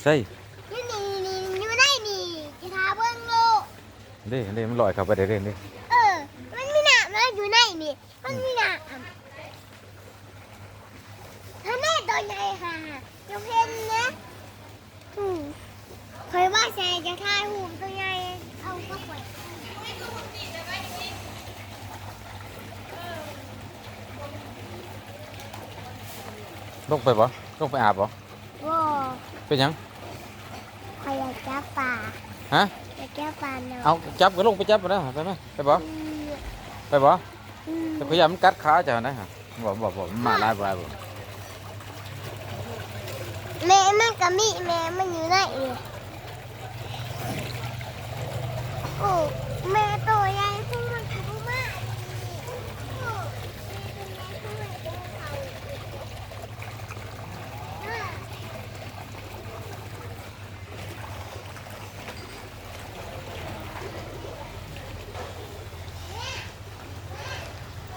ໃສ? ຢູ່ນີ້ ນີ້ ຢູ່ໃນນີ້ ຈະຖ້າເບິ່ງໂລດ. ເດ້ ເດ້ ມັນລອຍເຂົ້າໄປໄດ້ເດ້ ເດ້. ເອີ ມັນມີນ້ຳນະ ຢູ່ໃນນີ້ ມັນມີນ້ຳ. ຫັ້ນແຫຼະ ໂຕໃຫຍ່ຫາ ຈະເຫັນນະ. ອືມ ຂ້ອຍວ່າໃສ່ຈະຖ່າຍຮູບໂຕໃຫຍ່ ເອົາກັບຂ້ອຍ. ລົງໄປບໍ່? ລົງໄປອາບບໍ່? ບໍ່. ເປັນຫຍັງ? ຂ້ອຍຢາກຈັບປາ. ຮະ? ຢາກຈັບປາເນາະ. ເອົາ ຈັບກໍລົງໄປຈັບນະ ໄປໄໝ? ໄປບໍ່? ອືມ ໄປບໍ່? ອືມ ແຕ່ຂ້ອຍຢ້ານມັນກັດຂາເຈົ້ານະ. ບໍ່ ບໍ່ ບໍ່ ມັນມາຫຼາຍບໍ່ຫຼາຍບໍ່. ແມ່ມັນກໍມີ ແມ່ມັນຢູ່ໃນນີ້. ໂອ້ ແມ່ໂຕໃຫຍ່